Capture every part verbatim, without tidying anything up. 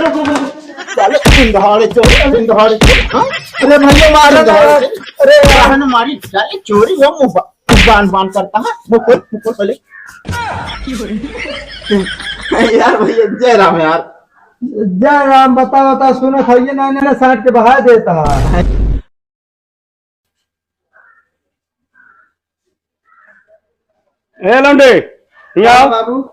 रुक, रुक, रुक। साले, दिन दहाड़े चोर, दिन दहाड़े चोर, हाँ? अरे भैया, मारो ना। दिन दहाड़े चोर। अरे यार। मारी, साले, चोरी हो, मुँह बा-, बांध, बांध करता है। मुँह खोल, मुँह खोल पहले। यार भैया, जय राम यार। जय राम, बता, बता, सुनो, खाइए ना, ना, ना, साठ के बहा देता है। ए लौंडे, हियाँ आओ। बाबू।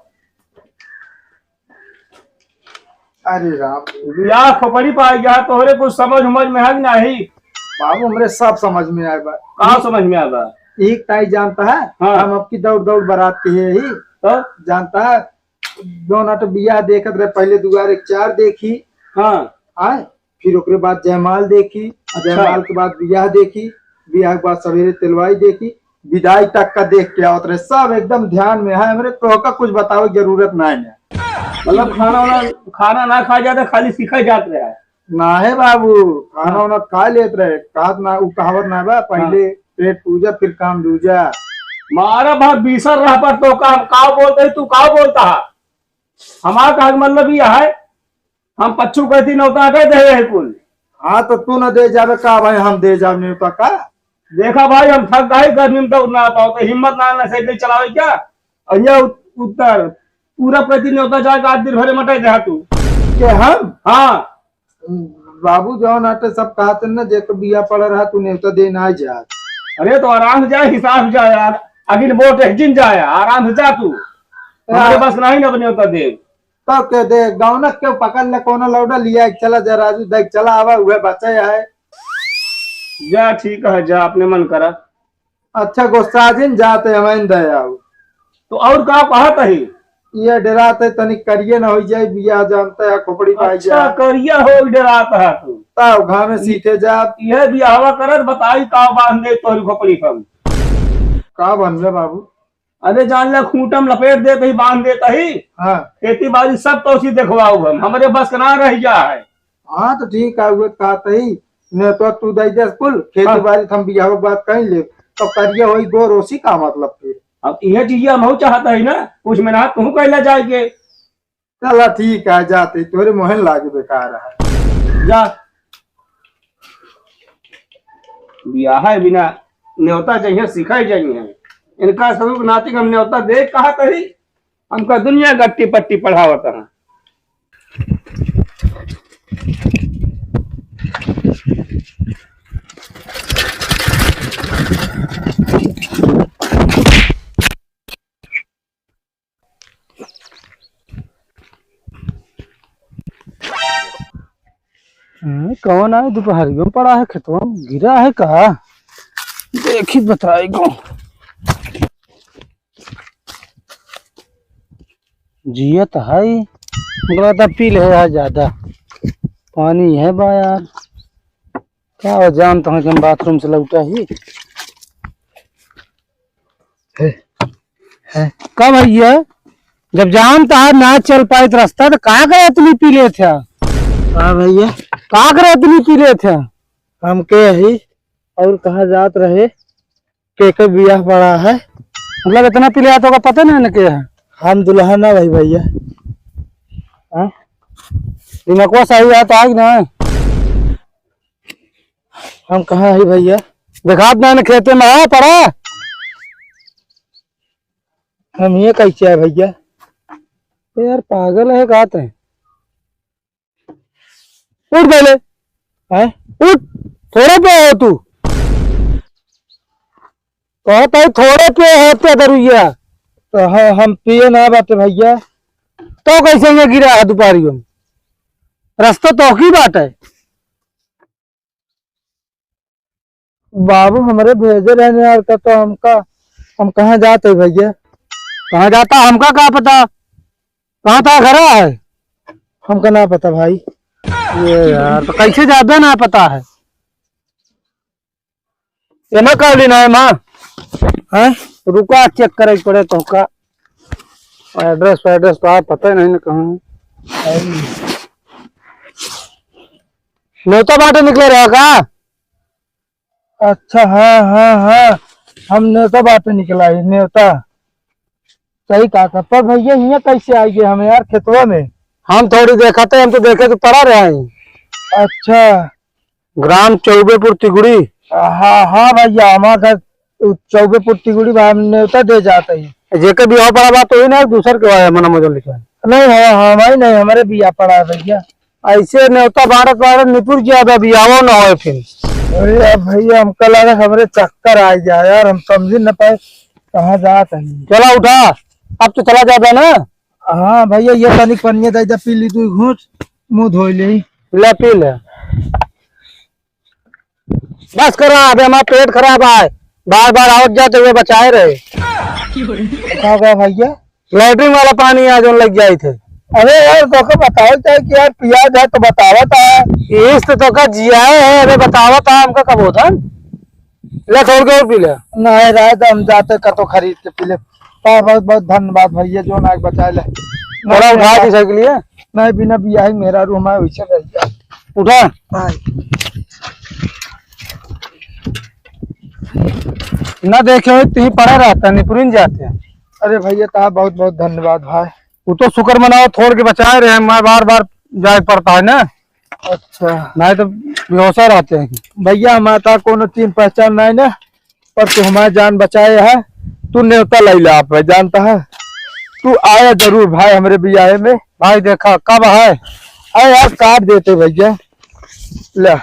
अरे राम। या खोपड़ी पाई गया, तोहरे कुछ समझ उमझ में है कि नहीं? बाबू, हमरे सब समझ में आए बा। का समझ में आए बा? एक ताई जानता है, हाँ। हम आपकी दौड़ दौड़ बारात के है ही। तो? जानता है, जौन अट बियाह देखत रहे, पहले दुआरे चार देखी। हाँ। आए, फिर ओकरे बाद जयमाल देखी, अच्छा। जयमाल के बाद बियाह देखी, बियाह के बाद सवेरे तेलवाई देखी, विदाई तक का देख के आवत रहे। सब एकदम ध्यान में है हमरे, तोहका कुछ बतावे के जरूरत ना है। मतलब खाना वाना, खाना ना खा जाता, खाली सीखा जात रहा है। ना है बाबू, खाना हाँ। वाना खा लेत रहे, कहत ना, उ कहावत ना बा, पहले हाँ। पेट पूजा फिर काम दूजा। मारा भाग बीसर रह पर तो का, हम का बोलते हैं, तू का बोलता है? हमार कहा के मतलब यह है, हम पच्चू कहती नौता के दे है कुल। हाँ, तो तू न दे जावे का भाई, हम दे जावे न्योता का? देखा भाई, हम थक गए, गर्मी में दौड़ ना पाओ, तो हिम्मत ना, ना साइकिल चलावे क्या? और यह उत-, उत्तर, पूरा प्रति न्योता जाए, आठ दिन भरे मटाई दे तू। के हम? हाँ। बाबू, जौन आटे सब कहते न, जेकर बिया पड़ा रहा, तू न्योता दे ना जा। अरे, तो आराम से जाए, हिसाब से जाए यार, अगिन वोट एक दिन जाए, आराम से जा तू। हमारे हाँ। पास नहीं ना न्योता दे। तब के दे, गौनक के पकड़ ले, कोनो लौड़ा लिया, चला जा राजू, देख, चला आवा, उहे बचे है। जा, ठीक है, जा, अपने मन करा। अच्छा, गुस्सा जिन जाते, हमें दे आओ। तो और का कहत है? ये डराते तनिक करिए ना हो जाए, बिया जानते हैं, खोपड़ी पाई अच्छा, जाए। करिया हो, डरात है तू। ताव घामे सीते जात। ये बियाहवा करत, बताई का बांध दे तोहरी खोपड़ी पर। का बांध ले बाबू? अरे जान ले, खूंटम लपेट देत ही, बांध देत ही। हाँ। खेती बाड़ी सब तो उसी देखवाऊ हम, हमरे बस के ना रह गया है। हाँ, तो ठीक है, वो कहत ही, नहीं तो तू दे दे कुल, खेती हाँ। बाड़ी हम बियाह के बाद कहीं ले, तो करिया होई गोर ओसी का मतलब फिर। अब यह चीज हम हो चाहता है ना, कुछ मेहनत तू कैला जाए के। चला ठीक है, जाते तोरे मोहन लागे बेकार है। जा। बियाह है बिना न्योता चाहिए, सिखाई जाइए। इनका स्वरूप नाती हम न्योता दे कहा कही, हमका दुनिया गट्टी पट्टी पढ़ावत है। हम्म, कौन आए दोपहरियों में पड़ा है खेतवा में, गिरा है का? देखी बताई को। जियत है, मगर तब पी ले है ज्यादा। पानी है बा यार। का हो, जान तो है कि हम बाथरूम से लौटा ही। है, है। का भैया, जब जान तहार ना चल पाइत रास्ता, तो का करे इतनी पी लेत है? का भैया? का करे इतनी पी लेत है? हम के ही और कहाँ जात रहे, के के बियाह पड़ा है। मतलब इतना पी लेत होगा, पता नहीं ना के है। हम दुल्हन ना भाई भैया। हाँ? दिमागवा सही है तो आज ना। हम कहाँ है भैया? देखात ना, ना खेते में है पड़ा। हम ये कैसे है भैया? ए यार, पागल है का तै? उठ पहले। हैं? उठ, थोड़े पे हो तू। कहत है थोड़े पे होते दरुइया। तो ह-, हम पिए ना बाटे भैया। तो कैसे ये गिरा है दुपहरियों में? रास्ता तो की बात है। बाबू हमरे भेजे रहने यार का, तो हमका, हम कहाँ जाते भैया? कहाँ जाता, हमका का पता? कहाँ था घर है? हमका ना पता भाई। ये यार, तो कैसे जाबे ना पता है? एमा का लेना है माँ? हैं? रुका, चेक करे के पड़े तो का। एड्रेस वैड्रेस तो आप पता ही नहीं ना कहाँ है। न्योता बाटे निकले रहा का? अच्छा, हाँ, हाँ, हाँ, हम न्योता बाटे निकला है, न्योता। सही कहा था, पर भैया हियाँ कैसे आई गए हम यार खेतवा में? हम थोड़ी देखा थे, हम तो देखे तो पड़ा रहे हैं। अच्छा। ग्राम चौबेपुर तिगुड़ी। हाँ, हाँ भैया, हमार घर उ चौबेपुर तिगुड़ी बा, हम नेवता दे जात ही। जेके बियाह पड़ा बा तो ही ना, दूसर के बा, मना मजल लिखा है। नहीं, हाँ, हाँ, भाई नहीं, हमरे बियाह पड़ा है भैया। ऐसे नेवता बांटत बांटत निपुर गया बा, बियाहो ना होए फिर। अरे यार भैया, हमका लगा हमरे चक्कर आ गया यार, हम समझ न पाए कहाँ जात है। चला उठा, अब तो चला जाबे ना। हाँ भैया, ये तनिक पनिया दे दे, पी ली तू घूंट, मुंह धोई ले। ले पी ले। बस करा, अबे हमार पेट खराब है, बार बार आवत जात हुए बचाए रहे। का बा भैया? लैट्रिन वाला पानी आ जोन लग जाए थे। अरे यार, तोका बतावल चाहे कि यार पियाज है तो बतावत है। इस तो तोका जियाए है, अबे बतावत है, हमका कब होता? ले, थोड़ के और पी ले। नहीं, रहे तो हम जाते कतो खरीद के पी ले। बा-, बहुत, बहुत धन्यवाद भैया, जो ना बचा ले। थोड़ा उठा दी साइकिल ये। नहीं, बिना बियाही मेरा रूम है, वैसे रह जा। उठा। हाँ। ना देखे हो, तुही पड़ा रहता, निपुरिन जाते हैं। अरे भैया, ता बहुत, बहुत धन्यवाद भाई। वो तो शुक्र मनाओ, थोड़ के बचाए रहे, मैं बार, बार जाए पड़ता है ना। अच्छा। नहीं तो बेहोशा रहते हैं। भैया, हमारा कोनो चीन पहचान नहीं ना, पर तू हमारी जान बचाए है। तू नेवता लैला आप है, जानता है, तू आया जरूर भाई हमरे बियाहे में। भाई देखा कब है? अरे यार, काट देते भैया। ले,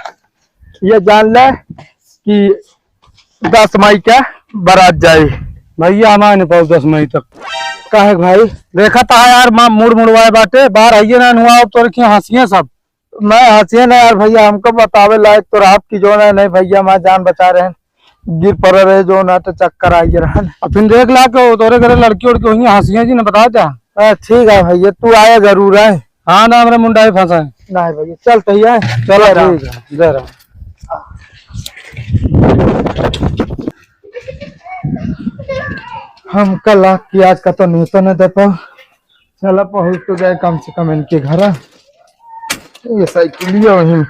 ये जान ले कि दस मई का बारात जाई। भैया, हम आ नहीं पाऊ दस मई तक। काहे भाई? देखा था यार, माँ मुड़ मुड़वाए बाटे, बाहर आइए ना हुआ, अब तोरे की हंसिए सब। मैं हंसिए ना यार भैया, हमको बतावे लायक तो रहा आपकी जो ना, नहीं भैया, मैं जान बचा रहे हैं, गिर पड़ रहे जो ना तो चक्कर आ गया रहन। अब फिर देख ला के तोरे घरे लड़की उड़की हुई हंसिए जी ने बता दे। हाँ, ठीक है भैया, तू आया जरूर है। हाँ ना, हमरे मुंडा ही फंसा है। नहीं भैया, चल तो ही है। चलो, जय राम। ठीक है, जय राम। हम कल आग की आज का तो नहीं तो नहीं दे पाओ। चला पहुँच तो गए कम से कम इनके घर। ये साइकिलिया वहीं।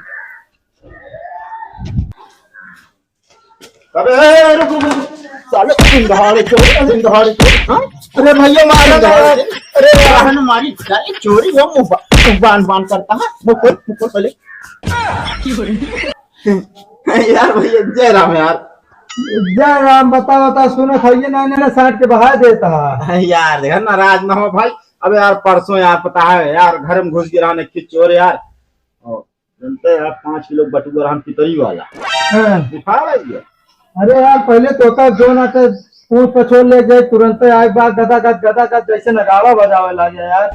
अबे, ए, रुक, रुक, रुक। साले, दिन दहाड़े चोर, दिन दहाड़े चोर, हाँ? अरे भैया, मारा ना। अरे, अरे, मारी, साले, चोरी हुआ, मुंह बा-, मुंह बांध, बांध करता है। मुंह खोल, मुंह खोल पहले। यार भैया, जय राम यार। जय राम, बता, बता, सुनो, खाइए ना, ना, साठ के बहा देता है। यार, देखा, नाराज ना हो भाई। अबे यार, परसों यार, पता है यार, घर में घुस गिरा ने कि चोर यार। और जनते यार, पाँच किलो बटुआ रहन पितरी वाला। हाँ। उठा रही है। अरे यार, पहले तो का जो ना तो पूंछ पछोड़ ले गए, तुरंत आए बात गदा गद, गदा गद, जैसे नगाड़ा बजावे लगे यार।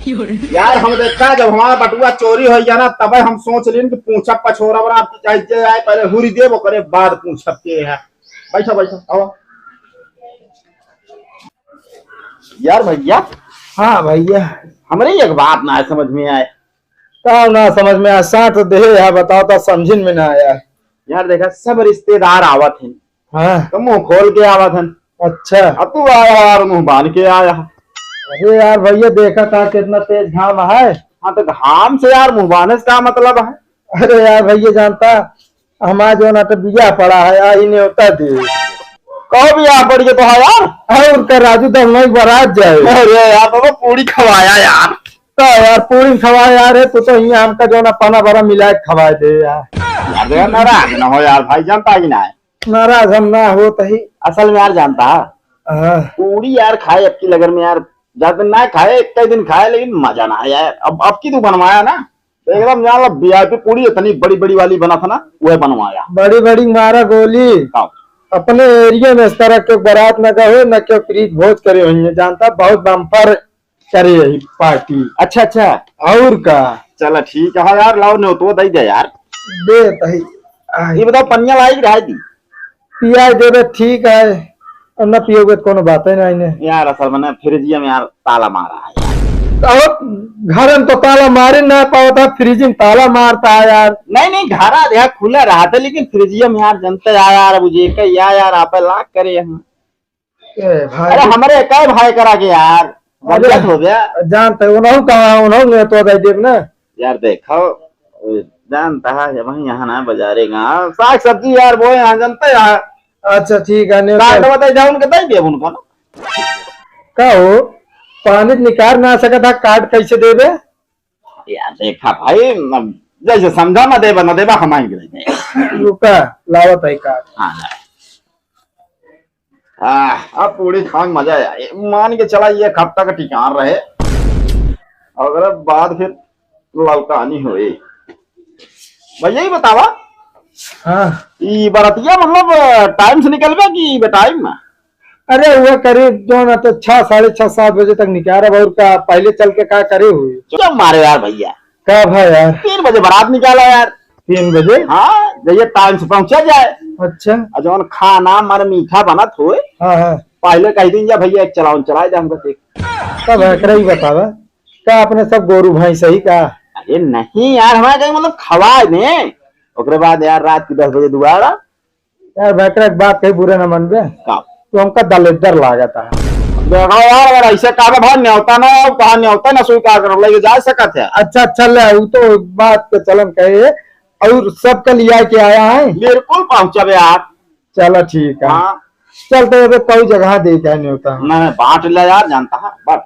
यार, हम देखा, जब हमारा बटुआ चोरी हो गया ना, तबे हम सोच लेन कि पूंछब पछोड़ब ना, आपकी चाहिए आए, पहले हुरी देब, ओकरे बाद पूंछब के है। बैठो, बैठो, आओ। यार भैया। हाँ भैया। हमरे एक बात ना समझ में आए। का ना समझ में आए? साठ तो देहे है, बताओ तो समझिन में ना आया। यार देखा, सब रिश्तेदार आवत हैं। हाँ। तो मुंह खोल के आवत हैं। अच्छा। अब तू आया यार, मुंह बांध के आया। अरे यार भैया, देखा था कितना तेज घाम है। हाँ, तो घाम से यार मुंह बांधे से का मतलब है? अरे यार भैया, जानता हमार जो ना तो बियाह पड़ा है, आई न्योता दे। कहो बियाह पड़ गया तो है यार। और का राजू दलमई बारात जाए। अरे यार बाबा, पूरी खवाया यार। तो यार पूरी खवाया यार, है तू तो यहाँ हमका जो ना पाना भरा मिला के खवाए दे यार। यार देखा, नाराज ना हो यार भाई, जानता ही ना है। नाराज हम ना हो तही। असल में यार जानता है, हाँ। पूरी यार खाए अब की लगन में यार, ज्यादा ना खाए, एक ही दिन खाए, लेकिन मजा ना आया यार। अब, अब की तू बनवाया ना, एकदम जान लो वीआईपी पूरी इतनी बड़ी बड़ी वाली बना था ना, वह बनवाया। बड़ी बड़ी मारा गोली। हाँ। अपने एरिया में इस तरह के बारात न गए, न क्यों प्रीत भोज करे हुई है, जानता बहुत बम्पर करे यही पार्टी। अच्छा, अच्छा। और का? चला ठीक है यार, लाओ न्योतो दे दे यार। दे तही। आ, ये बताओ, पनिया लाई कि रहा दी? पियाई देबे ठीक है, और न पियोगे तो कोनो बात है नहीं ने। यार असल में ना फ्रिजिया में यार ताला मारा है यार। तो घर में तो ताला मारे ना पावत है, फ्रिज में ताला मारता है यार। नहीं नहीं, घर आ देखा खुला रहता, लेकिन फ्रिजिया में यार जनते आ यार, अब जे का या यार आप लाग करे हम। ए भाई। अरे हमरे काय भाई करा के यार, अरे, बरगद हो गया। जानते उन्हों कहाँ, उन्हों ने तो दे देब ना। यार देखो, जानता है वही यहाँ ना बाजारे का साग सब्जी यार, वो यहाँ जानते यार। अच्छा ठीक है, ने काट तो बताई जाओ उनके, दे देब उनको ना। का हो, पानी निकाल ना सकता, काट कैसे देबे? यार देखा भाई, न, जैसे समझा, न देबा, न देबा, हम आएंगे लेने। रुका, लावत है का। हाँ, ला। आह, अब पूड़ी खान मजा आया। ये मान के चला, ये एक हफ्ता का ठिकान रहे, और अगर बाद फिर लौटानी होए। भैया, ही बतावा, हाँ। ई बरतिया मतलब टाइम से निकलबे कि बेटाइम में? अरे, हुआ करीब जो ना तो छह, साढ़े छह, सात बजे तक निकाल रहा। और का, पहले चल के का करे हुए? चुप मारे यार भैया। का भा यार? तीन बजे बारात निकाला यार। तीन बजे? हाँ, जइया टाइम से पहुँचा जाए। अच्छा। और जौन खाना मर मीठा बनत होए, हाँ, हाँ। पहले कह दीन जा, "भैया, एक चलाउन चलाए दे हमको एक।" तब एकरा ही बतावा, का अपने सब गोरू भैंस ही का? अरे नहीं यार, हमारे कहीं मतलब खवाए दे, ओकरे बाद यार रात की दस बजे दोबारा। यार, बेटा, एक बात कही, बुरा न मनबे। का? तू हमका दलेद्दर लागत है। देखो यार, अगर ऐसे कहा भाई, न्योता ना हो, कहा न्योता ना स्वीकार करो, लेके जा सकत है। अच्छा, अच्छा, ले, वो तो बात के चलन कहे, और सबके लिया के आया है। बिल्कुल पहुँचबे यार। चलो, ठीक है। हाँ। चल, तो अबे कोई जगह दे के न्योता। नहीं, नहीं, बांट ले यार, जानता है, बांट।